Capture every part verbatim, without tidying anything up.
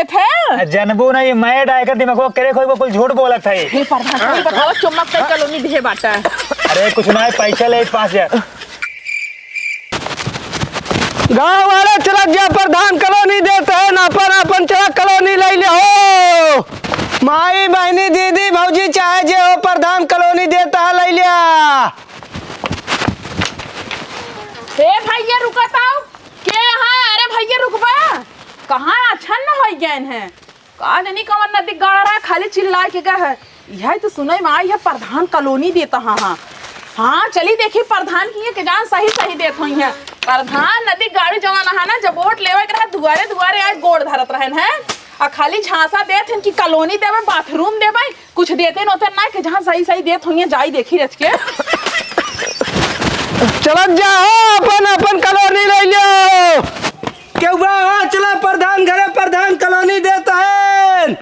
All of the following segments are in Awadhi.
थे? जनबू नहीं, मैं डायकर दिमागवा करे कोई वो कुल झूठ बोलत है। हे प्रधान, तू बतावा, चुम्मा के कॉलोनी दिहे बाटा। अरे कुछ ना है, पैसा ले पाँच हजार। गाँव वाले चलत जा, प्रधान कॉलोनी देत है, आपन आपन चला कॉलोनी ले ले हो। माई, बहनी, दीदी, भौजी, चाहे जे हो, प्रधान कॉलोनी देत है, ले लिया। हे भैया, रुका ताऊ। के यहाँ? अरे भैया, रुकबा। कहाँ आछन्न होइ गए हैं? का जानी कवन नदी गाड़ा रहा, खाली चिल्लाए के गए है। यही तो सुनइ में आई है, प्रधान कॉलोनी देत हा। हाँ, हाँ, चली देखी प्रधान किहाँ के जान सही सही देत होइहैं। प्रधान नदी गाड़ी जवन हा ना, जब वोट लेवे के रहा, दुआरे दुआरे आए गोड़ धरत रहेन हैं, आ खाली झांसा देत हैं कि कॉलोनी देबे, बाथरूम देबे, कुछ देते नोते ना कि जहाँ सही सही देत होइहैं, जाई देखी रच के। चलत जा हो, अपन अपन कॉलोनी ले लियो। केहू बा? हाँ, चला प्रधान घरे, प्रधान कॉलोनी देत हैं।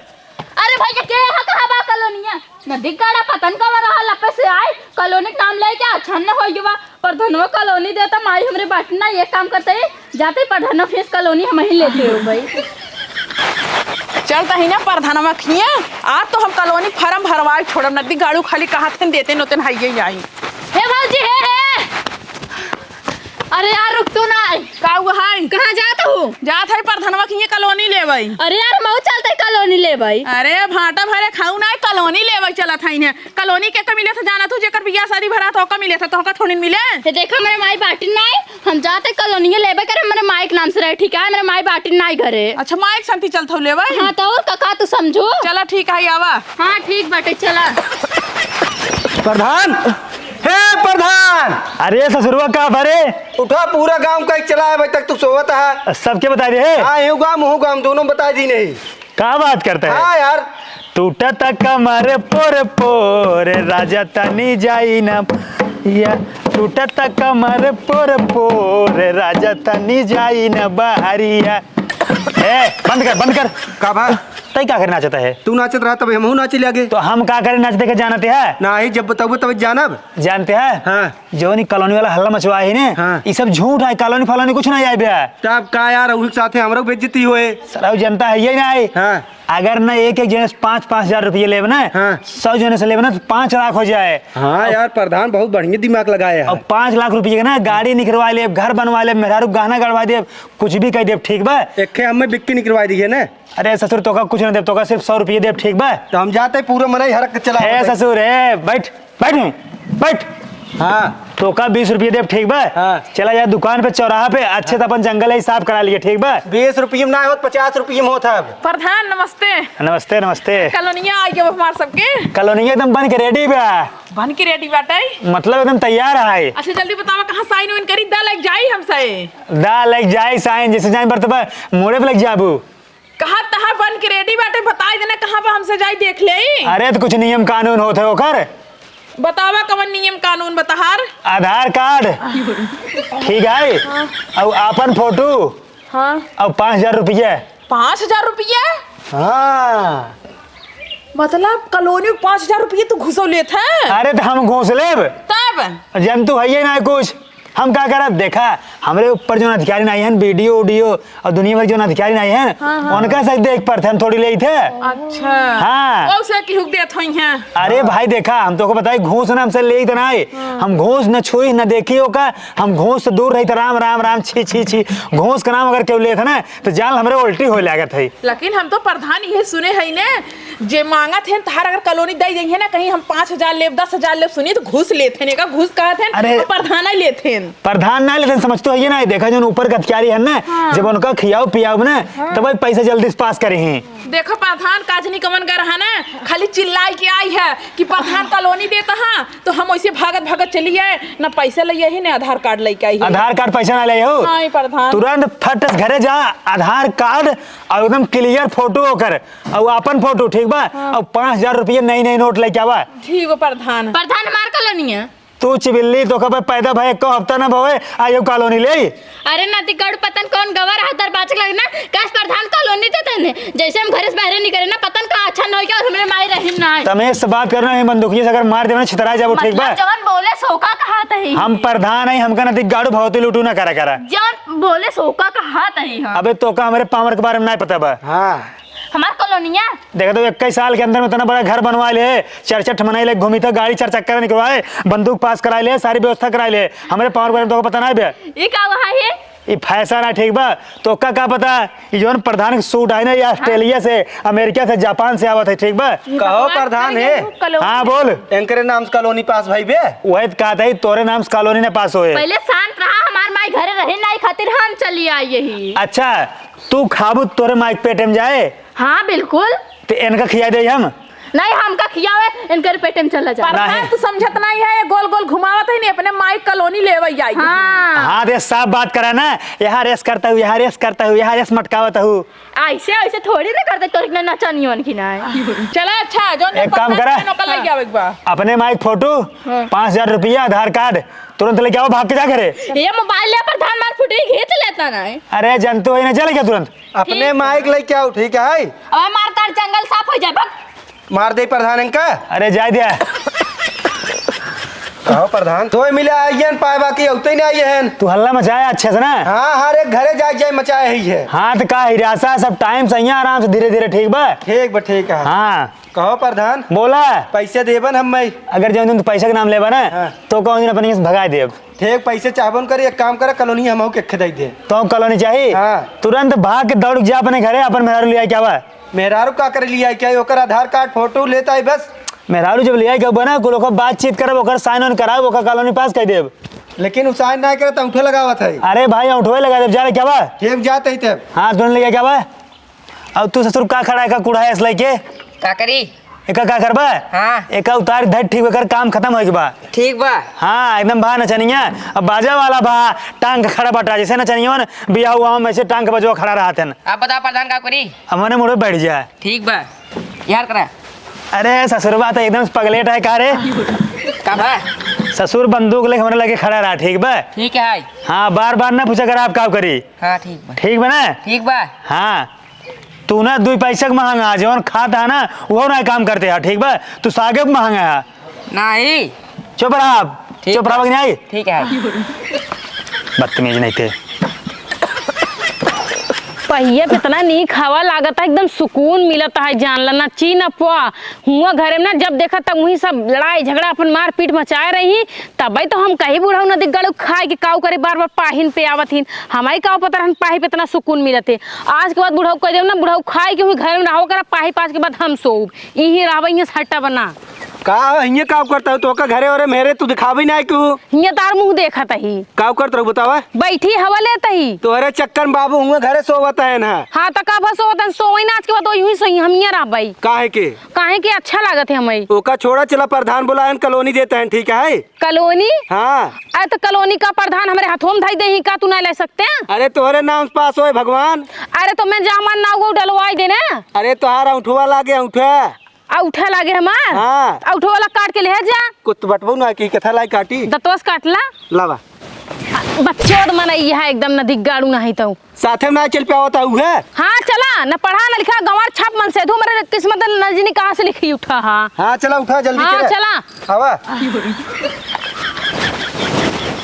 अरे भैया, के यहाँ कहाँ बा कॉलोनिया? नदी गाड़ा पतन का रहा, लपे से आए, कॉलोनी के नाम लेके आछन्न होइ गवा। प्रधानवा कॉलोनी देता, माई हमरे बाटी ना, एक काम करते ही, जाते ही प्रधानवा फीस कॉलोनी हम ही लेते हो भाई। चलता ही ना प्रधानवा खिया, आज तो हम कॉलोनी फार्म भरवाए छोड़ब, नदी गाड़ू खाली कहाँ थे देते नोते हइये आई। हे भौजी, हे, हे। अरे यार, रुक तू ना। का हुआ है? कहाँ जात हो? जात है प्रधानवा खिया कॉलोनी लेवई। अरे यार, मऊ चलते कॉलोनी लेवई। अरे भाटा भरे खाऊ ना, कॉलोनी लेवई चलत है इन्हें। कॉलोनी के का मिले थे जाना तू, जेकर बियाह शादी भरा तो का मिले थे, तो का थोड़ी मिले। ये देखा, मेरे माई बाटी ना है, हम जाते कॉलोनी लेवे करे, मेरे माई के नाम से रहे, ठीक है? मेरे माई बाटी ना है घरे। अच्छा, माई के संती चलत हो लेवे? हाँ, तो और का, का तू समझू? चला ठीक है, आवा। हाँ, ठीक बाटे, चला। प्रधान, हे प्रधान। अरे ससुरवा का भरे? उठा, पूरा गांव का एक चला है, अभी तक तू सोवत है। सबके बता दे है। हाँ, एहू गांव, ओहू गांव, दोनों बता दी नहीं। का बात करता है? हाँ यार। टूटत कमर पोर पोर, राजा तनी जाई न या, टूटत कमर पोर पोर, राजा तनी जाई न बहरिया। ए, बंद कर, बंद कर। का बा? तई का करे नाचत है? तू नाचत रहा तब हमहू नाचे लागे। तो हम का करे नाच देखे जानते हैं? नाही, जब बताबो तब जानब। जानते हैं? हाँ। जौन ई कॉलोनी वाला हल्ला मचवा है ने, हाँ। ई सब झूठ है, कॉलोनी फॉलोनी कुछ ना आए बे। तब का यार, उही के साथे हमरो बेइज्जती होए। साला उ जनता है ये ना है। हाँ। अगर ना एक एक जने से पाँच पाँच हजार रुपये लेब ना, हाँ। सौ जने से लेब ना तो पाँच लाख हो जाए। हाँ अब यार, प्रधान बहुत बढ़िया दिमाग लगाए है। अब पाँच लाख रुपये के ना गाड़ी निकलवा लेब, घर बनवा लेब, मेहरारू गहना गड़वा देब, कुछ भी कह देब, ठीक बा? एक हमें बिक्की निकलवा दिए ना। अरे ससुर, तोका कुछ ना देब, तोका सिर्फ सौ रुपये देब, ठीक बा? तो हम जाते पूरा मनई हरक के चला ए होते। ससुर, ए, बैठ। बैठ, बैठ। हाँ। तोका बीस रुपये देब, ठीक बा? हाँ। चला जा दुकान पे, चौराहा पे, अच्छे से अपन जंगल है, साफ करा लिए, ठीक बा? बीस रुपये में ना होत, पचास रुपये में होत है अब। प्रधान, नमस्ते। नमस्ते, नमस्ते। कॉलोनिया आ गया हमार सबके। कॉलोनिया एकदम बन के ready बा। बन के ready बाटे? मतलब एकदम तैयार है। अच्छा, जल्दी बतावा, कहाँ sign वाइन करी? दा लग जाई हमसे। दा लग जाई sign, जैसे जाए बरतबा, मोड़े पे लग जाबू। कहाँ तहार बन के ready बाटे, बताई देना कहाँ पर हमसे जाई देख लेई। अरे तो कुछ नियम कानून होत है ओकर। बतावा कवन नियम कानून बा तहार? आधार कार्ड, ठीक है, हाँ। और आपन फोटो, हाँ। और पाँच हजार रुपया। पाँच हजार रुपया? हाँ। मतलब कॉलोनी में पाँच हजार रुपया तू घुसो लेत है? अरे तो हम घुस लेब। तब? जनतू है ये ना कुछ। हम का करब? देखा, हमरे ऊपर जौन अधिकारी नाहीं हैं, बीडीओ, उडीओ और दुनिया भर जौन अधिकारी नाहीं हैं, हाँ, हाँ। उनका से देख परत हम थोड़ी लेइत है। अच्छा। हाँ। ओसे केहू के देत होइहैं। अरे भाई देखा, हम तोहका बताई, घूस ना हमसे लेइत नाहीं। हाँ। हम घूस न छुई, न देखी ओका, हम घूस से दूर रही तो राम, राम, राम, छी, छी, छी। घूस के नाम अगर केहू लेत है ना, तो जान हमरे उल्टी होए लागत है। लेकिन हम तो प्रधान इहे सुने है ने, जे मांगत हैं, तहार अगर कॉलोनी दे देइहैं ना, कहीं हम पाँच हजार लेब, दस हजार लेब, सुनी तो घूस लेत हैं, एका घूस कहत हैं, अरे, और प्रधान ही लेत हैं। प्रधान ना लेत हैं, समझ तो है ये ना, देखा जौन ऊपर के अधिकारी हैं ना, हाँ। जब उनका खियाओ पियाओ ना, हाँ। तब भाई पैसा जल्दी से पास करे हैं। देखो प्रधान काजनी कमन कर है ना, खाली चिल्लाई के आई है कि प्रधान कॉलोनी देत है, तो हम वैसे भागत भागत चली आए, ना पैसा ले आई, ना आधार कार्ड लेके आई है। आधार कार्ड पैसा ना ले हो? हाँ, ये प्रधान। तुरंत फट से घरे जा, आधार कार्ड और एकदम clear फोटो ओकर, और आपन फोटो, ठीक बा? हाँ। और पाँच हजार रुपये नई नई नोट लेके आवा। ठीक बा प्रधान। प्रधान हमार कॉलोनी है। तू चिबिल्ली, तोका बे पैदा भए एको हफ्ता ना भवे, आ ये कॉलोनी ले। अरे नदी गढ़ पतन कौन गवा रहा दरबाजे के लगे ना, काश प्रधान कॉलोनी देते ने। जैसे हम घरे से बाहरे निकले ना, पतन का अच्छा न हो गया और हमरे माई रहीम ना आए। तमेश से बात करना है, बंदूकिया से अगर मार देवे ना, छितरा जाबो, ठीक बा? मतलब जवन बोले सोका कहा तही। हम प्रधान है, हमका नदी गाड़ू भगवती लूटू ना करा करा। जवन बोले सोका कहा तही हम। अबे तोका हमरे पावर के बारे में ना पता बा। हाँ। हमार कॉलोनिया। देखा तो इक्कीस साल के अंदर में इतना बड़ा घर बनवा ले, चार चार ठे मनई लेके घूमी थे, गाड़ी चार चक्का निकलवाए, बंदूक पास कराए ले, सारी व्यवस्था कराए ले। हमरे पावर पर तो पता ना है बे। ई का हुआ है? ई फैशन है, ठीक बा? तो का, का पता, ई जौन प्रधान के सूट है ना, ये ऑस्ट्रेलिया से, अमेरिका से, जापान से आवत है, ठीक बा? कहो भगवान प्रधान करे है। लोग कलो- हाँ, बोल। एंकरे नाम से कॉलोनी पास भाई बे। वही तो कहता है, तोरे नाम से कॉलोनी ना पास होए। पहले शांत रहा, हमार माई घरे रहे ना, ई खातिर हम चली आई यही। अच्छा, तू खाबू तोरे माई के पेटे में जाए? हाँ, बिल्कुल। ते इनका खिया दे हम? नहीं, हमका खियावे, इनकर पेटे में चला जाए। प्रधान, नहीं। तू समझत नहीं है, ये गोल गोल घुमावत है, नहीं अपने माई कॉलोनी लेवे आई है। हाँ। हाँ, दे साफ बात करा ना, यहाँ रेस करता हूँ, यहाँ रेस करता हूँ, यहाँ रेस मटकावत हूँ। ऐसे, ऐसे थोड़ी ना करते, तोर इतना नचनियन की ना है। चला, अच्छा, जो एक काम करा। नौकर लग जावे एक बार। अपने माई के फोटो, हाँ। पाँच हजार रुपया, आधार कार्ड, तुरंत लेके आओ, भाग के जा घरे। ये मोबाइल ले प्रधान मार फुटी खींच लेता ना है। अरे, जनतू है ना, चले क्या तुरंत? अपने ठीक। माइक लेके आओ, ठीक है? अबे मार तार जंगल साफ हो जाए, भग। मार दे प्रधान इनका। अरे जाए दिया। कहो प्रधान, तोय मिले आइए न पाए बाकी औते ही नहीं आइए हैं। तू हल्ला मचाया अच्छे से ना। हाँ, हर एक घरे जाए जाए मचाए ही है। हाँ तो का हिरासा, सब टाइम से यहाँ आराम से धीरे धीरे, ठीक बा? ठीक बा, ठीक है। हाँ। कहो प्रधान। बोला। पैसे देबन हम मैं। अगर जौन दिन तू पैसा के नाम लेबा ना, हाँ। तो कौन दिन अपने से भगा देब। ठीक, पैसे चाहबो न करी, एक काम करा, कॉलोनी हमहू के खेदाई दे। तो कॉलोनी चाही? हाँ। तुरंत भाग के दौड़ के जा अपने घरे, अपन मेहरारू ले आए, क्या बा? मेहरारू का करे ले आए, क्या ओकर आधार कार्ड, फोटो लेता है बस। मेहरारू जब ले आए, क्या बना, कुल ओकर बातचीत करब, ओकर साइन वाइन कराब, ओकर कॉलोनी पास कर देब। लेकिन उ साइन ना करे, तो अंगूठा लगावत है। अरे भाई, अंगूठा लगा देब, जा रे, क्या बा? ठीक, जात है तब। हाँ, तुरंत ले आए, क्या बा? अब तू ससुर का खड़ा है, का कूड़ा है इस लइके? का करी? एका का करबा? हाँ। एका उतार धर ठीक एकर काम खतम होइके बा। ठीक बा। हाँ, एकदम बा नचनिया। अब बाजा वाला बा, टांग के खड़ा बाटा, जैसे नचनिया न बियाह हुआ हम ऐसे टांग के बजवा खड़ा रहत हन। आप बताओ प्रधान का करी? अब मने मुड़े बैठ जा। ठीक बा। यार करा। अरे ससुरबा तो एकदम पगलेट है का रे? का बा? ससुर बंदूक लेके हमरे लगे खड़ा रहा, ठीक बा? ठीक है। हाँ, बार बार ना पूछा कर आप का करी। हाँ, ठीक बा। ठीक बा ना? ठीक बा। हाँ। तू ना दुई पैसा के महंगा, जवन खात है ना, वो ना काम करते है, ठीक बा? तू सागे के महंगा है। नहीं। चुप रहा आप। ठीक चुप रहा है। कि नहीं? ठीक है। बदतमीज नहीं थे। पहिया पे इतना नीक हवा लागत है, एकदम सुकून मिलत है, जान ला ना ची ना पुआ। हुआ घरे में ना जब देखा तब वही सब लड़ाई झगड़ा अपन मारपीट मचाए रही। तबे तो हम कही बुढ़ऊ नदी गड़ू खाए के काऊ करे, बार बार पाहिन पे आवत हिन। हमारी काऊ पता रहन पाही पे इतना सुकून मिलत है। आज के बाद बुढ़ऊ कह देव ना, बुढ़ऊ खाए के हुई घर में रहो करा, पाही पाँच के बाद हम सोऊब। इही रहबे, इहाँ से हटब ना। का हियाँ काऊ करता हूँ? तो का घरे ओरे मेरे तू दिखावे ना क्यों? हियाँ तार मुँह देखत ही। काऊ करत रहू बतावा? बैठी हवा लेत ही। तोहरे चक्कर में बाबू हुआ घरे सोवत है ना। हाँ, तो का भा सोवत है? सोवई ना, आज के बाद वही सोई, हम हियाँ रहबे। काहे के? काहे के अच्छा लागत है हमें। ओका छोड़ा, चला प्रधान बुलायन, कॉलोनी देते हैं, ठीक है? कॉलोनी? हाँ। अरे तो कॉलोनी का प्रधान हमरे हाथों में धई देही का, तू ना ले सकते हैं? अरे तोहरे नाम से पास होए भगवान। अरे तो मैं जहाँ मन ना वो डलवाई देना। अरे तोहार औंठवा लागे औंठा। औंठा लागे हमार? हाँ। औंठवा वाला काट के ले जा। कुत बटबू ना कि कथा लाई काटी। दतवा से काट ला। लावा। बच्चोद मन आई है एकदम नदी गाड़ू नहीं तो। साथे में ना चल पावत है उहे। हाँ, चला, न पढ़ा, न लिखा, गंवार छाप मन से धू, मेरे किस्मत न जनी कहाँ से लिखी उठा, हाँ। हाँ, चला, उठा, जल्दी हाँ, चला। चला। आवा।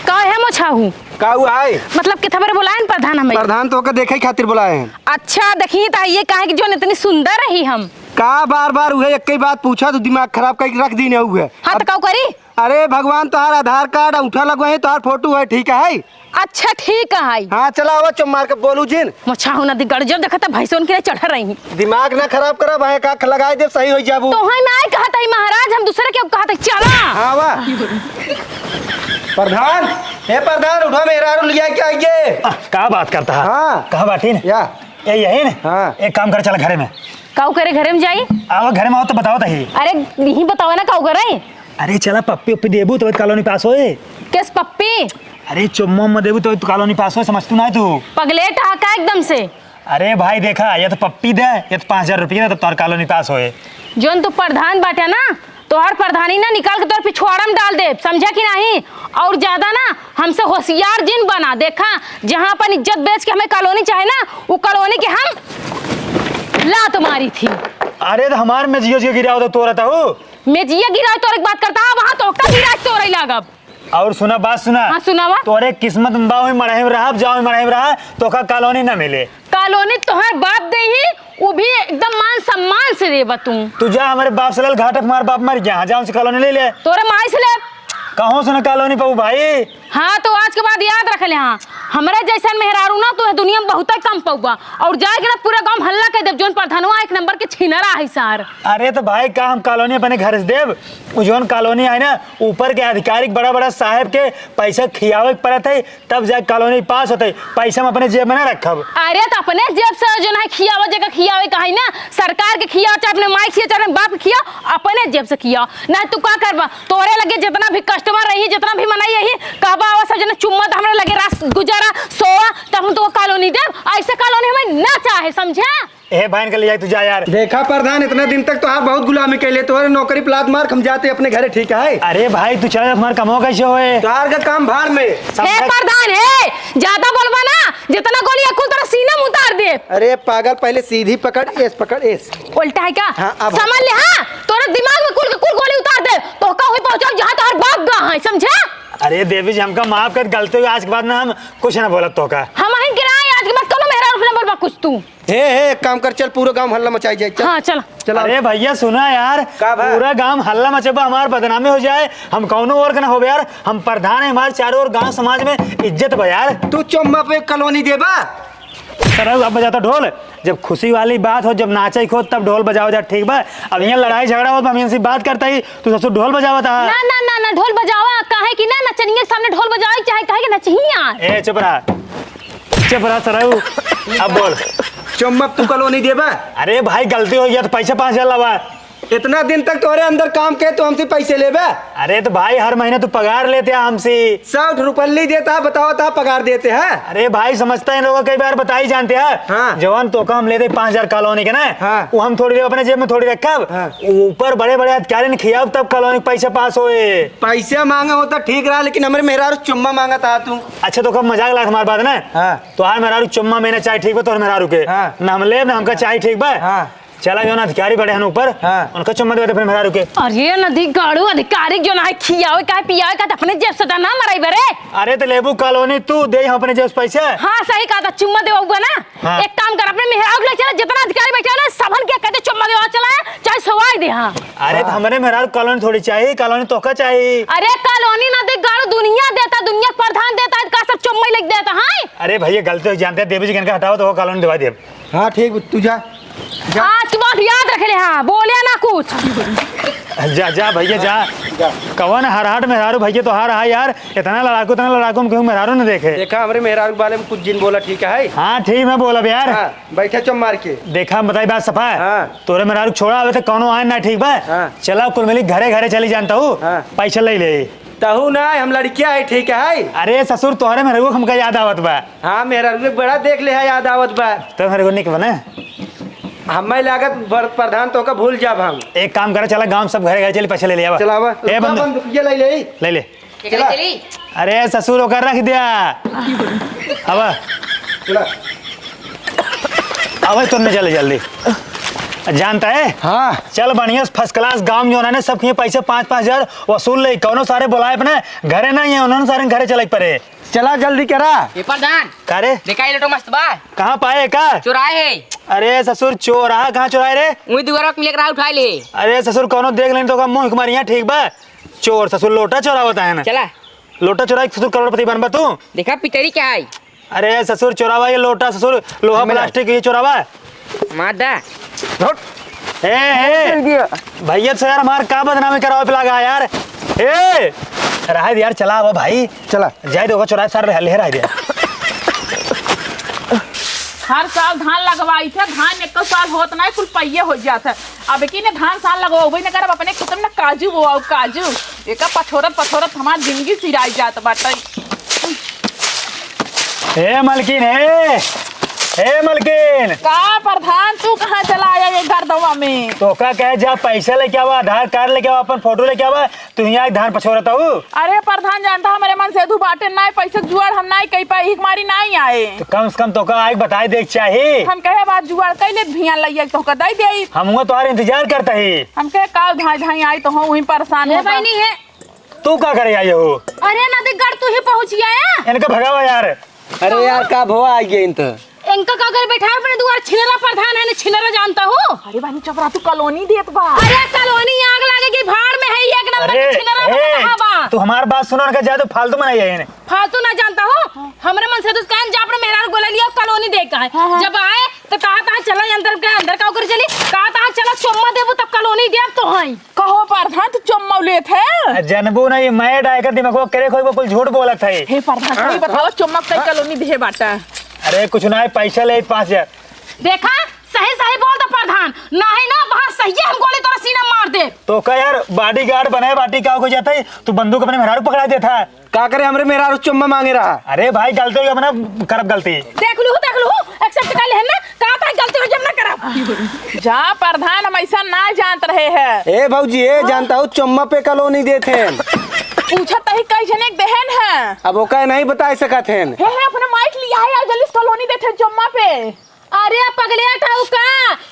का है मोछाहू? का हुआ है? मतलब, कितना बड़े बुलाए हैं प्रधान हमें? प्रधान तो ओके देखे खातिर बुलाए हैं। अच्छा, देखी तो ये काहे कि जो इतनी सुंदर रही हम। का बार बार उहे एक ही बात पूछा, तो दिमाग खराब करके रख दी नहीं हुए। हाँ, अब तो का करी? अरे भगवान, तोहार आधार कार्ड, अंगूठा लगवा है, तोहार फोटो है, ठीक है? अच्छा, ठीक है। हाँ, चला, आवा, चुप मार के बोलू जिन। मोछाहू नदी गड़ जब देखा था भैंसों के चढ़ रही। दिमाग ना खराब करा भाई, का लगाए दे, सही हो जाबू। तो है ना, कहा था महाराज, हम दूसरे के कहा था, चला। हाँ, वाह। प्रधान, हे प्रधान, उठा, मेहरारू लिया के आइए। आ, का बात करता है? हाँ। कहाँ बाटी न? या। ए, यही न? हाँ। एक काम कर, चल घरे में। काऊ करे घरे में जाई? आवा, घरे में आओ तो बताओ तही। अरे, यही बताओ ना, काऊ करे? अरे चला, पप्पी उप्पी देबू तब कॉलोनी पास होए। किस पप्पी? अरे चुम्मा उम्मा देबू तब कॉलोनी पास होए, समझतू ना है तू। पगलेट हा का एकदम से? अरे भाई देखा, या तो पप्पी दे, या तो पाँच हजार रुपया ना, तब तोर कॉलोनी पास होए। जोन तू प्रधान बाटे ना, तोहर प्रधानी ना निकाल के तोर पिछवाड़ा में डाल दे, समझा कि नहीं? और ज्यादा ना हमसे होशियार जिन बना। देखा, जहाँ अपन इज्जत बेच के हमें कॉलोनी चाहे ना, वो कॉलोनी के हम लात मारी थी। अरे तो हमार में जियो जियो गिरा होता तो रहता हूँ। मेजिया गिराए तोरे के बात करता है, वहाँ तोका गिराए तोरे लागब। और सुना, बात सुना। हाँ, सुनावा। तोरे किस्मत में बा, वही मड़हे में रहब, जाओ मड़हे में रहा, तोका कॉलोनी ना मिले। कॉलोनी तोहर बाप दे ही, वो भी एकदम देबा तू। तू जा, हमरे बाप से ले घाट, हमार बाप मर गया, जा उनसे कॉलोनी ले ले। तोरे माई से ले। कहो से ना कॉलोनी पाऊ भाई। हाँ, तो आज के बाद याद रख ले, हाँ, हमरे जैसन मेहरारू ना तू दुनिया में बहुते कम पउबा। और जाए के ना पूरा गाँव में हल्ला कर देब, जौन प्रधानवा एक नंबर के छिनरा है सार। अरे तो भाई, का हम कॉलोनी अपने घर से देब? उ जौन कॉलोनी आई ना, ऊपर के अधिकारी के, बड़ा बड़ा साहेब के पैसा खियावे के पड़त है, तब जाके कॉलोनी पास होते। पैसा हम अपने जेब में ना रखब। अरे तो अपने जेब से जो ना खियावे, जगह खियावे का है ना, सरकार के खियाओ, चाहे अपने माई खियाओ, चाहे अपने बाप के खियाओ, अपने जेब से खियाओ। नहीं तू का करबा? तोरे लगे जितना भी कस्टमर रही, जितना भी मनई रही, कहबा आवा सब जना चुम्मा, तो हमरे लगे रास गुजारा सोवा, तब हम तो कॉलोनी देब। ऐसे कॉलोनी हमें ना चाहे, समझा? ए भाई, इनके ले जाए, तू जा यार। देखा प्रधान, इतना दिन तक तोहार बहुत गुलामी कैले, तोहरे नौकरी पे लात मार, हम जाते अपने घरे, ठीक है? अरे भाई, तू चला जा, तुम्हारा कमवा कैसे होए? तोहार का काम भाड़ में। हे प्रधान, हे, ज्यादा बोलबा ना, जितना गोली अकुल तोरा सीना में उतार दे। अरे पागल, पहले सीधी पकड़, एस पकड़, एस। उल्टा है का? हाँ, अब समझ ले, हाँ, तोरा दिमाग में कुल के कुल गोली उतार दे, तो का हुई पहुंचाओ जहाँ तोहर बाप गा है, समझा? अरे देवी जी, हमका माफ कर, गलती हुई, आज के बाद ना हम कुछ ना बोलब तोहका। हम अहिन के ना, आज के बाद कोनो मेहरारू से ना बोलबा कुछ तू। हे, हे, एक काम कर, चल, पूरा गांव हल्ला मचाई जाए, चल। हाँ, चल। चल, अरे भैया, सुना यार, का बा? पूरा गांव हल्ला मचेबा, हमार बदनामी हो जाए, हम कौनो और के ना होबे यार, हम प्रधान है, हमार चारों ओर गांव समाज में इज्जत बा यार। तू चुम्मा पे कॉलोनी देबा? सरऊ, अब बजाता ढोल, जब खुशी वाली बात हो, जब नाचे को, तब ढोल बजाओ जा, ठीक बा? अब यहाँ लड़ाई झगड़ा हो, तो हम इनसे बात करता ही, तू ससुर ढोल बजावत हा। ना, ना, ना, ना, ढोल बजावा, काहे कि ना नचनिया के सामने ढोल बजावे के चाहे, काहे कि नचही यार। ए, चुप रहा। चुप रहा सरऊ, अब बोल। चुम्मा तू कॉलोनी देबा? अरे भाई, गलती हो गया तो पैसा पाँच हजार लावा। इतना दिन तक तोहरे अंदर काम के, तू हमसे पैसे लेबे? अरे तो भाई, हर महीने तू पगार लेते हैं हमसे। सौ रुपये देता, बताओ ता पगार देते हैं। अरे भाई, समझता है इन लोगों को, कई बार बताई जानते हैं। हाँ। जवान तो काम लेते पाँच हजार कॉलोनी के ना, हाँ। वो हम थोड़ी देर अपने जेब में थोड़ी रखब। हाँ। ऊपर बड़े बड़े अधिकारी ने खियाब तब कॉलोनी के पैसे पास होए। पैसे मांगे होता ठीक रहा, लेकिन हमरे मेहरारू चुम्मा मांगा था तू। अच्छा, तो कब मजाक लाग हमारे बात ना? हाँ। तो हमार मेहरारू चुम्मा में ना चाहे ठीक बा, तोहर मेहरारू के। हाँ। ना हम लेब, ना हमका चाहे ठीक बा। हाँ। चला जो ना अधिकारी बड़े हन ऊपर, हाँ। उनका चुम्मा देवे दे अपने मेहरारू के। अरे नदी गाड़ू अधिकारी जो ना है खियावे का है पियावे का, तो अपने जेब से तो ना मराई बरे। अरे तो लेबू कॉलोनी तू, दे हम अपने जेब से पैसे। हाँ सही कहा था, चुम्मा देवा हुआ ना। हाँ। एक काम कर, अपने मेहरारू के ले चला, जितना अधिकारी बैठे हैं ना, सबन के कहते चुम्मा देवा चला है, चाहे सोवाई दे। हाँ। अरे तो हमरे मेहरारू कॉलोनी थोड़ी चाहिए, कॉलोनी तोहका चाहिए। अरे कॉलोनी ना दे गाड़ू, दुनिया देता, दुनिया के प्रधान देता है, का सब चुम्मा ही लग देता है। अरे भैया, गलती हो जानते हैं, देवी जी के इनका हटाओ तो वो कॉलोनी दिवा दे। हाँ ठीक, तू जा। जा। आज के बाद याद रख ले, हाँ, बोले ना कुछ। जा, जा भैया, जा। जा। कवन हरहट मेहरारू भैया तोहार है यार, इतना लड़ाकू, इतना लड़ाकू, हम कहूँ मेहरारू न देखे। देखा, हमरे मेहरारू के बारे में कुछ जिन बोला, ठीक है? हाँ, ठीक, मैं बोलब यार। हाँ, बैठे चुप मार के। देखा, हम बताई बात सफा है। हाँ। तोरे मेहरारू छोड़ा आवे तो कौनो आए ना, ठीक बा? हाँ। चला, कुल मिली घरे घरे चली जानता हूँ। हाँ। पैसा ले ले। तहू ना, हम लड़किया है, ठीक है? अरे ससुर, तोहरे मेहरारू हमका याद आवत बा। हाँ, मेहरारू के बड़ा देख ले है, याद आवत बा। तो मेरे को निक बने। हमें लागत बर-, प्रधान तो का भूल जाब हम। एक काम करे, चला गांव सब घरे घरे चली, पैसा ले ले आवा। चलावा। ए बंधु। बंदूकिया ले ले। ले ले। चला। चली। अरे ससुर, ओकर रख दिया। अब चला। अब तुमने चले जल्दी। जानता है? हाँ। चल बढ़िया, first class गांव में जो उन्होंने सब किए पैसे पाँच पाँच हजार वसूल ले, कौनो सारे बुलाए अपने घरे नहीं है, उन्होंने सारे घरे चले पड़े। चला जल्दी करा। ए प्रधान, का रे? देखा ये लोटो मस्त बा। कहाँ पाए का? चुराए है। अरे ससुर, चोर आ, कहाँ चुराए रे? वही दुआरा पे लेकर आ, उठा ले। अरे ससुर, कौनो देख लेन तो का मुंह मारिया, ठीक बा? चोर ससुर लोटा चोरावत है ना। चला। लोटा चोराई ससुर करोड़पति बनबा तू? देखा पितरी क्या है? अरे ससुर चोरावा ये लोटा ससुर, लोहा प्लास्टिक ये चोरावा। मार दा। हट। ए, ए, चल गया। भैया से यार हमार का बदनामी करावे पे लगा यार। ए, रहा दे यार, चला अब भाई। चला। जाए दे, ओका चोराए सार रह, ले रहा दे। हर साल धान लगवाई थे, धान एको साल होत ना, कुल पहिए हो जात है। अब की ने धान साल लगवाबे न करब, अपने खेत में ना काजू बोआऊ, काजू। एका पछोरत पछोरत हमार जिंदगी सिराई जात बाटे। ए मलकिन, ए, ए मलकिन। का प्रधान, तू कहाँ चला आया ये गर्दवा में? तो का कहे, जा पैसा लेके आवा, आधार कार्ड लेके आवा, अपन फोटो लेके आवा, तू यहाँ धान पछोरत हऊ? अरे प्रधान, जानता हमरे मन से दू बाटे नाई, पैसे जुआड़ हम नाई कही पाई, हिक मारी नाई आए। तो कम से कम तोका आइक बताए देख चाही। हम कहे बात जुआड़ कई ले भियान लइया तोका दई देई। हम हुआ तोहार इंतजार करता ही। हम कहे काल धाई धाई आई तो हम वहीं परेशान ले होता। बहिनी है। तू का करे आई हो? अरे नदी गढ़ तू ही पहुँच गया है। इनका भगावा यार। अरे यार, का भवा आ गया इन तो? इनका का घर बैठा है अपने दुआर, छिनरा प्रधान है, न छिनरा जानता हो? अरे बहनी, चुप रहा, तू कॉलोनी देत बा। अरे कॉलोनी आग लागे कि भाड़ में है, एक नंबर अरे, के छिनरा ए, बा। तू हमार बात सुनो ना, जा तू फालतू में नहीं है। फालतू ना जानता हो? हमरे मन से तो कहन जा अपने मेहरारू गोला लिया, कॉलोनी दे का है। हाँ, हाँ। जब आए तो कहा तहाँ चला अंदर के, अंदर का ओकर चली, कहा तहाँ चला चुम्मा देबू तब कॉलोनी देब तो हई। कहो प्रधान, तू चुम्मा लेत है? आ, जनबू नहीं, मैं डाय कर दिमागवा करे खोई, वो कुल झूठ बोलत है। हे प्रधान, सही बताओ, चुम्मा कई कॉलोनी देहे बाटा? अरे कुछ ना है, पैसा ले पाँच हजार। देखा, सही सही बोल तो प्रधान, नहीं ना वहाँ सही हम गोली तोरा सीना मार दे। तो का यार, बॉडीगार्ड बनाए बाटी का हो जाता है, तू बंदूक अपने मेहरारू पकड़ा देता है। का करे, हमरे मेहरारू चुम्मा मांगे रहा। अरे भाई, गलती हो गया, अपना करब गलती। देख लू, देख लू, एक्सेप्ट कर ले ना, का भाई गलती हो गया, हम ना करब। जा प्रधान, हम ऐसा ना जानत रहे हैं। ए भौजी, ए जानता हूँ, चुम्मा पे कॉलोनी देत हैं। पूछत तही कई जने के देहन है। अब ओका नहीं बताए सकत हैं। हे, हे, अपने माइक लिया है, जल्दी से कॉलोनी देत हैं चुम्मा पे। अरे पगलेट हऊ का?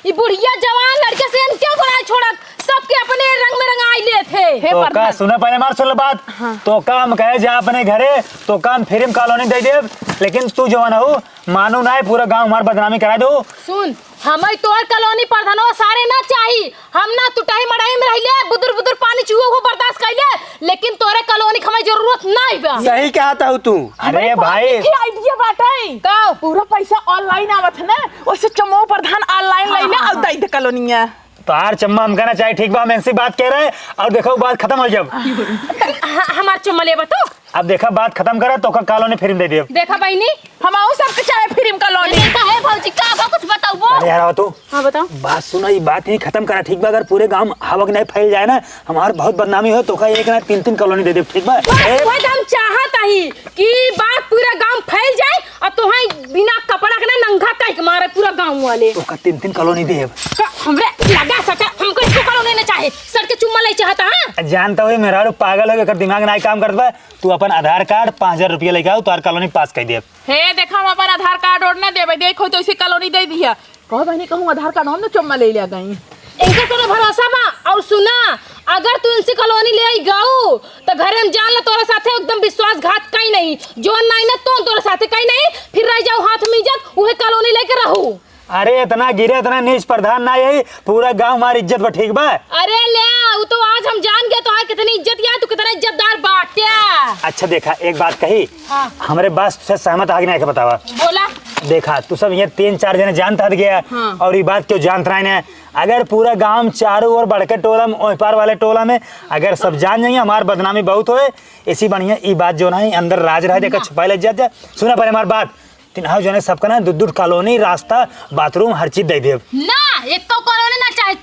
ई बुढ़िया जवान लड़के से हम क्यों बुराई छोड़त? सबके अपने रंग में रंगाई लेत है। हे तो का, प्रधान। सुना पहले हमार सुन लो बात। हाँ। तो का हम कहे जा अपने घरे, तो का हम फ्री में कॉलोनी दे देब, लेकिन तू जवन हऊ, मानू ना है, पूरा गांव हमार बदनामी करा दो। सुन, हमें तोर कॉलोनी प्रधानवा सारे ना चाही। हम ना टुटही मड़ही में रहिले, बुदुर बुदुर पानी चुए, वो बर्दाश्त कइले, लेकिन तोरे कॉलोनी के हमें जरूरत नहीं बा। सही कहत हऊ तू। अरे भाई। ये आइडिया बाटे। का? पूरा पैसा ऑनलाइन आवत है ना, वैसे चमो प्रधान ऑनलाइन ले ले और दे दे कॉलोनिया। तोहार चम्मा हमका ना चाही, ठीक बा? हम इनसे बात कह रहे हैं और देखो बात खत्म हो जब। ह-, हमार चम्मा लेबा तू? अब देखा, बात खत्म करा, तोका कॉलोनी फ्री में दे देब। देखा बहिनी, हम आऊ सबके चाहे फ्री में कॉलोनी। देखा है भौजी, का बा कुछ बताओ वो? अरे यार, आओ तू। हाँ, बताओ। बात सुना, ये बात ही खत्म करा, ठीक बा? अगर पूरे गांव में हवा के नहीं फैल जाए ना, हमार बहुत बदनामी हो, तोका एक ना तीन तीन कॉलोनी दे देब, ठीक बा? बस ए- वही तो हम चाहत हई कि बात पूरा गांव फैल जाए और तोहाई बिना कपड़ा के ना नंगा कह के मारे पूरा गांव वाले। तोका तीन तीन कॉलोनी देब। का हमरे लगा सका, हमको इसको कॉलोनी ना चाहे, सर के चुम्मा ले चाहता है। जानता हुई मेहरारू पागल हो, एकर दिमाग ना काम करत बा। तू अपन आधार कार्ड, पाँच हजार रुपया लेके आओ, तोहार कॉलोनी पास कर देब। हे, देखा, हम अपन आधार कार्ड और ना देबे, देखो तो इसे कॉलोनी दे दिया। कहो बहनी, कहूँ आधार कार्ड हम ना चुम्मा ले लिया गई। इनका कोनो भरोसा बा? और सुना, अगर तू इनसे कॉलोनी ले आई गऊ, तो घरे हम जान ला तोरे साथे एकदम विश्वासघात कहीं नहीं, जो नहीं ना तो तोरे साथे कहीं नहीं, फिर रह जाऊ हाथ में इज्जत, उहे कॉलोनी लेके रहू। अरे इतना गिरे, इतना नीच प्रधान ना यही, पूरा गांव हमारी इज्जत बा, ठीक बा? अरे ले, वो तो आज हम जान गए तोहार कितनी इज्जत या तू कितना इज्जतदार बाट्या। अच्छा देखा, एक बात कही, हाँ। हमरे बात से सहमत आगे नहीं के बतावा। बोला। देखा, तू सब ये तीन चार जने जानत हत गया, हाँ। और ये बात क्यों जानत रहे ने? अगर पूरा गांव चारों ओर बड़के टोला में, ओह पार वाले टोला में, अगर सब जान जाइए, हमार बदनामी बहुत होए। इसी बढ़िया ई बात जो ना है, अंदर राज रहे, देखा, ना। छुपाई ले जात जा। सुना पहले हमार बात। तीन हाउ जने सबका ना दू दू कॉलोनी, रास्ता, बाथरूम, हर चीज दे देब। ना, एक तो कॉलोनी ना चाहे।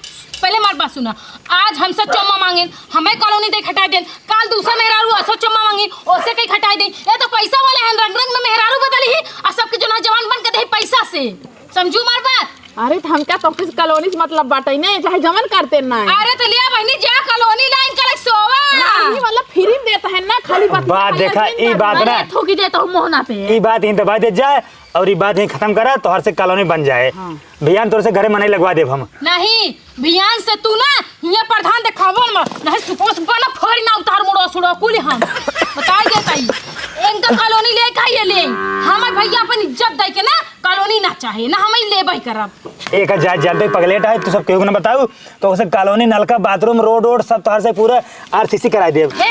पहले हमार बात सुना। आज हमसे चुम्मा मांगेन, हमें कॉलोनी दे हटाई देन। काल दूसरा मेहरारू असो चुम्मा मांगेन, ओसे कहीं हटाई देन। ये तो पैसा वाले हैं, रंग रंग में मेहरारू बदली ही, और सबके जो ना जवान बन के दे पैसा से। समझू हमार बात? अरे तो हमका तो कुछ कॉलोनी से मतलब बाटे नहीं, चाहे जमन करते ना। अरे तो लिया बहनी, जा कॉलोनी लाइन कलेक्ट सोवा। नहीं, मतलब फ्री में देता है ना, खाली बात बात देखा, ई बात ना। अरे थूकी देता हूँ मोहना पे। ई बात ही दबा दे जाए। और ई बात यहीं खत्म करा, तोहर से कॉलोनी बन जाए। हाँ। भैया, हम तोरे से घरे मनई लगवा देब हम। नहीं, भियान से तू ना, हियाँ प्रधान देखावो न, नहीं सुपो सुपो ना फोड़ी ना उतार मुड़ो सुड़ो कुल हम। बताई देता ही। इनका कॉलोनी ले का ये ले। हमें भैया अपन इज्जत दे के ना कॉलोनी ना चाहे, ना हमें लेबे करब। एक जा जानते पगलेट है, तू सब केहू के ना बताऊ, तो उसे कॉलोनी, नलका, बाथरूम, रोड वोड सब तोहर से पूरा आरसीसी कराई देब। ए,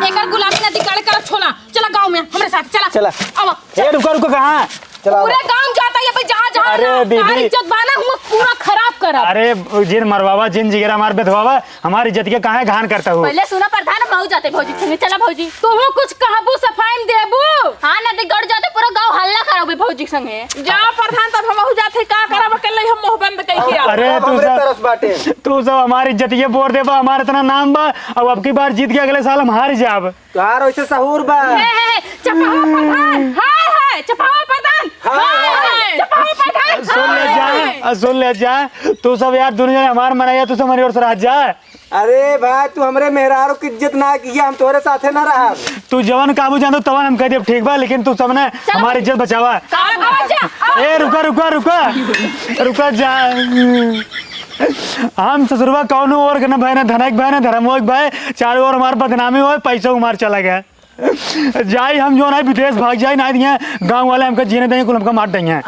एकर गुलामी ना दिखाड़े कर छोला। चला गाँव में, हमरे साथ, चला। चला। आवा। ए, रुका, रुका, कहाँ? चला, पूरे आवा। गाँव जाता है, भाई, जहाँ, जहाँ अरे, ना, दीदी। तारी इज्जत बाना, हुआ पूरा खराब करा। अरे, जिन मरवावा, जिन जिगरा मार बेधवावा, हमारी इज्जत के काहे घान करता हो? पहले सुना प्रधान, हम जाते भौजी संगे, चला भौजी। तुहू कुछ कहबू, सफाई में देबू? हाँ, ना, ते गड़ जाते, पूरा गाँव हल्ला करबे भौजी संगे। जा प्रधान, तब हम जाते, का करब अकेले, हम मुँह बंद कइके आवा। अरे, अब तू हमरे सब, तरस बाटे। तू सब हमारी इज्जत ये बोर देबा, हमारा इतना नाम बा, अब, अब की बार जीत के अगले साल हम हार जाब। तोहार वैसे सहूर बा। हे, हे, हे, चपावा प्रधान, हाय, हाय, चपावा प्रधान, हाय, हाय, हाय। चपावा प्रधान, सुन ले हाय, जा, हाय। आ, सुन ले जा, तू सब यार दुनिया में हमार मनैया, तू सब हमारी ओर से रह जा। अरे भाई, तू हमरे मेहरारू की इज्जत ना किया, हम तोरे साथे ना रहब। तू जवन काबू जानो तवन हम कह देब, ठीक बा, लेकिन तू सब ने चलो। हमारी इज्जत बचावा। का, का, का, ए, रुका, रुका, रुका, रुका जा। हम ससुरवा कौनो ओर के न भय, न धनक भय, न धर्मोक भय, चारों ओर हमार बदनामी होए, पैसा हमार चला गया। जाई हम जो ना विदेश भाग जाई, ना दिए गाँव वाले हमका जीने देंगे, कुल हमका मार देंगे।